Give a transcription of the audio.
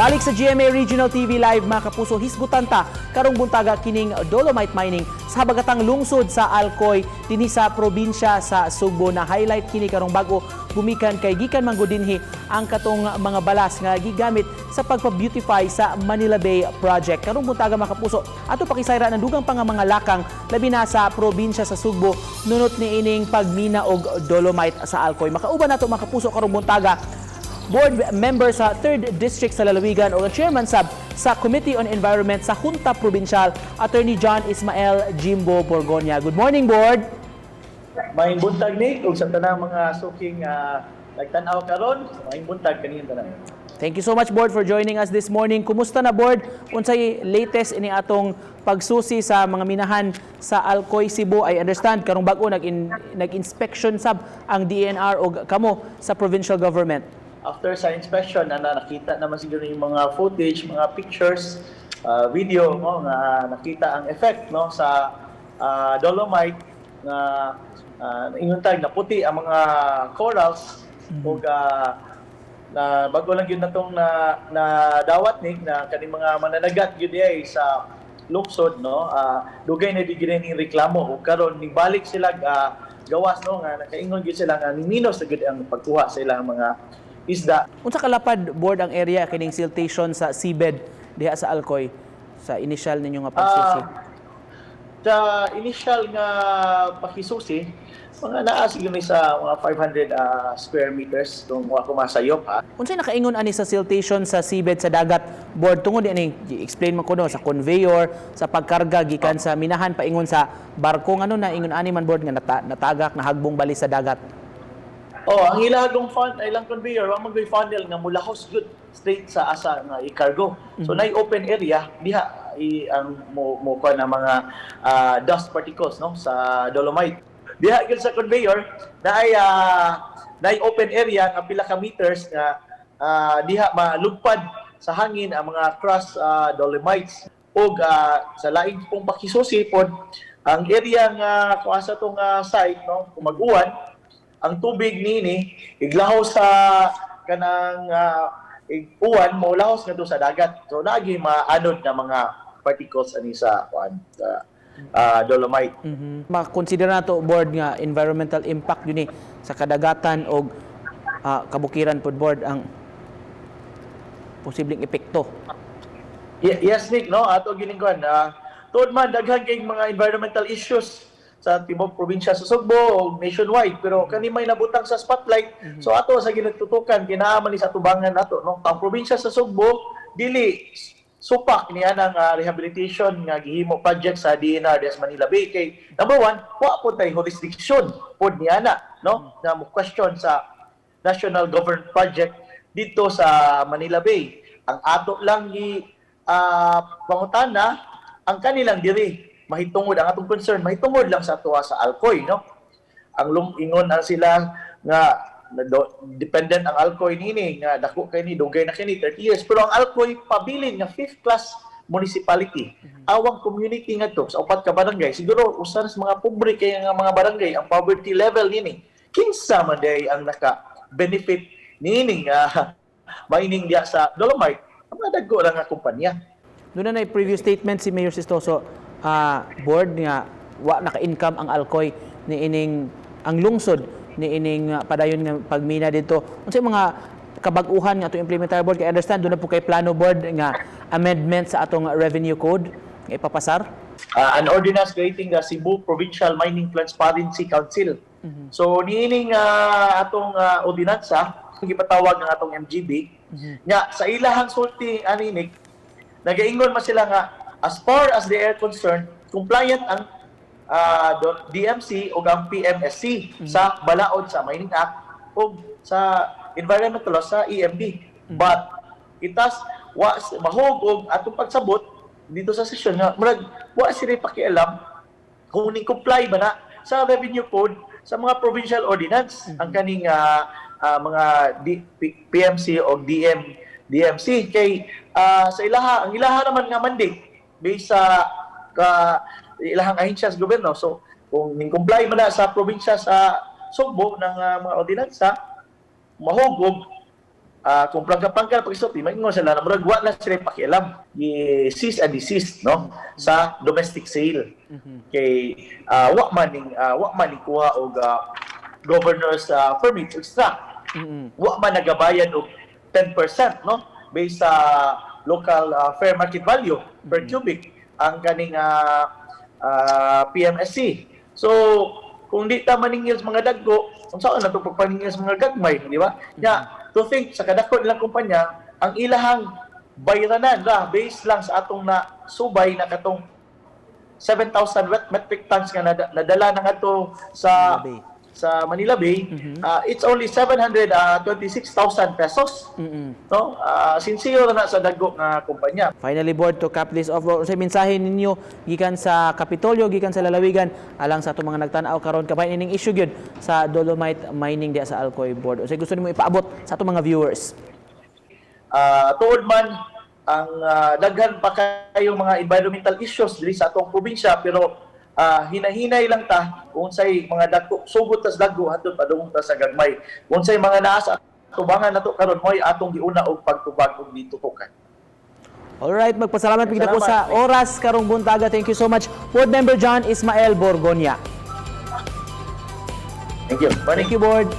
Balik sa GMA Regional TV Live, mga kapuso, hisgutan ta karong buntaga kining dolomite mining sa habagatang lungsod sa Alcoy dinhi sa probinsya sa Sugbo. Na highlight kini karong bago gumikan kay gikan man gud dinhi ang katong mga balas nga gigamit sa pagpa-beautify sa Manila Bay Project. Karong buntaga, mga kapuso, ato pakisayra ng dugang pa nga mga lakang, labi na sa probinsya sa Sugbo, nunot niining pagmina og dolomite sa Alcoy. Makauban nato, mga kapuso, karong buntaga, board member sa 3rd District sa Lalawigan o ang chairman sab sa Committee on Environment sa Junta Provincial, Attorney John Ismael Jimbo Borgonia. Good morning, board. Maayong buntag, Nick, ug sa tanang mga suking nagtan-aw karon, maayong buntag kaninyong tanan. Thank you so much, board, for joining us this morning. Kumusta na, board? Unsay latest ini atong pagsusi sa mga minahan sa Alcoy, Cebu? I understand karong bag-o nag-inspection sab ang DENR og kamo sa provincial government. After sa inspection, na nakita naman siguro yung mga footage, mga pictures, video mo nga nakita ang effect, no, sa dolomite nga ingon tag na puti ang mga corals ug na bago lang yun na tong na dawat, Nick, na kaning mga mananagat gyud ay sa lungsod, no, dugay na di gyud ning reklamo ug karon nibalik sila gawas, no, nga nakaingon gyud sila nga ni-minus na gyud ang pagkuha sa ilang mga isda. Unsa kalapad, board, ang area kining siltation sa seabed diha sa Alcoy sa initial ninyo nga pagsusi? Sa initial nga pakisusi, mga naa siguro ni sa mga 500 square meters kung wa ko masayop ha. Unsay nakaingon ani sa siltation sa seabed sa dagat, board, tungod ani explain man ko, no, sa conveyor sa pagkarga gikan sa minahan paingon sa barko, ngano na ingon ani man, board, nga natagak, nahagbong bali sa dagat? Oh, ang ilahang fun ilang conveyor wa man goy funnel nga mulahos gyud straight sa asa nga i-cargo. So nay open area diha i ang mo mo kuan ang mga dust particles, no, sa dolomite. Diha gyud sa conveyor naay naay open area nga pila ka meters nga diha malugpad sa hangin ang mga crushed dolomites. Ug sa laing pong pakisusi pod, ang area nga kung asa tong site, no, kung mag-uwan ang tubig nini iglaho sa kanang uwan, molahos ngadto sa dagat, so naagi maanod na mga particles ani sa kuan sa dolomite. Makonsider nato, board, nga environmental impact yun eh, sa kadagatan og kabukiran pod, board, ang posibleng epekto. Yes, Nick, no, ato gining kuan tuod man daghan kay mga environmental issues sa tibuok probinsya sa Sugbo o nationwide, pero kani may nabutang sa spotlight, so ato sa ginatutukan, kinaaman ni sa tubangan nato, no. Ang probinsya sa Sugbo dili supak niya ng rehabilitation nga gihimo project sa DENR des Manila Bay kay number one, wa po tay jurisdiction pod niya na, no, na mo question sa national government project dito sa Manila Bay. Ang ato lang gi pangutana ang kanilang diri mahitungod, ang atong concern mahitungod lang sa atoa sa Alcoy, no. Ang ingon ang sila nga dependent ang Alcoy nini nga dako kay ni dugay na kini 30 years, pero ang Alcoy pabilin nga fifth class municipality. Awang community nga to sa upat ka barangay, siguro usa sa mga pobre kay nga mga barangay ang poverty level nini. Kinsa man day ang naka benefit niini nga mining diya sa dolomite? Ang mga dagko ra nga kumpanya. Doon na previous statement si Mayor Sistoso, board, nga wa naka-income ang Alcoy ni ining ang lungsod ni ining padayon nga pagmina dito. Unsay mga kabag-uhan nga atong implementar, board, kay understand doon na po kay plano, board, nga amendment sa atong revenue code nga ipapasar? An ordinance creating the Cebu Provincial Mining Transparency Council. So niining atong ordinansa gipatawag ng atong MGB nga sa ilahang sulti ani, Nick, nagaingon man sila nga as far as they are concerned, compliant ang DMC o ang PMSC sa balaod sa Mining Act o sa environmental law sa EMB. But itas wa mahog og atong pagsabot dito sa session nga murag wa sila pakialam kung ni comply ba na sa revenue code, sa mga provincial ordinance ang kaning mga PMC o DMC kay sa ilaha, ang ilaha naman nga mandate based sa ka ilahang ahensya sa gobyerno. So kung ning comply man na sa probinsya sa Sugbo ng mga ordinansa, mahugog Kung plangka-plangka pagsulti, maingon sila na murag wa na sila pakialam. Gi-cease and desist, no, sa domestic sale. Kay wa man ning kuha og governor's permit to extract. Wa man nagabayad og 10%, no, based sa local fair market value per cubic ang kaning PMSC. So kung di ta maningil sa mga dagko, unsaon na to pagpaningil sa mga gagmay, di ba? Nya, to think sa kadako nilang kumpanya, ang ilahang bayranan ra based lang sa atong na subay na katong 7,000 wet metric tons nga nadala na ngadto sa Manila Bay. Sa Manila Bay, it's only 726,000 pesos. No? Sincere na sa dagko nga kumpanya. Finally, board, to cap this off, unsay mensahe ninyo gikan sa Kapitolyo, gikan sa lalawigan alang sa atong mga nagtan-aw karon kabahin ining issue gyud sa dolomite mining diha sa Alcoy, board? Unsay gusto nimo ipaabot sa atong mga viewers? Tuod man ang daghan pa kayong mga environmental issues diri sa atong probinsya, pero hinahinay lang ta. Kung unsay mga dagko, sugod tas dagko hantod padung ta sa gagmay. Kung unsay mga naa sa tubangan nato karon, mo'y atong giuna og pagtubag ug gitutukan. Alright, magpasalamat kita ko sa Salamat. Oras karong buntaga. Thank you so much, Board Member John Ismael Borgonia. Thank you. Thank you, board.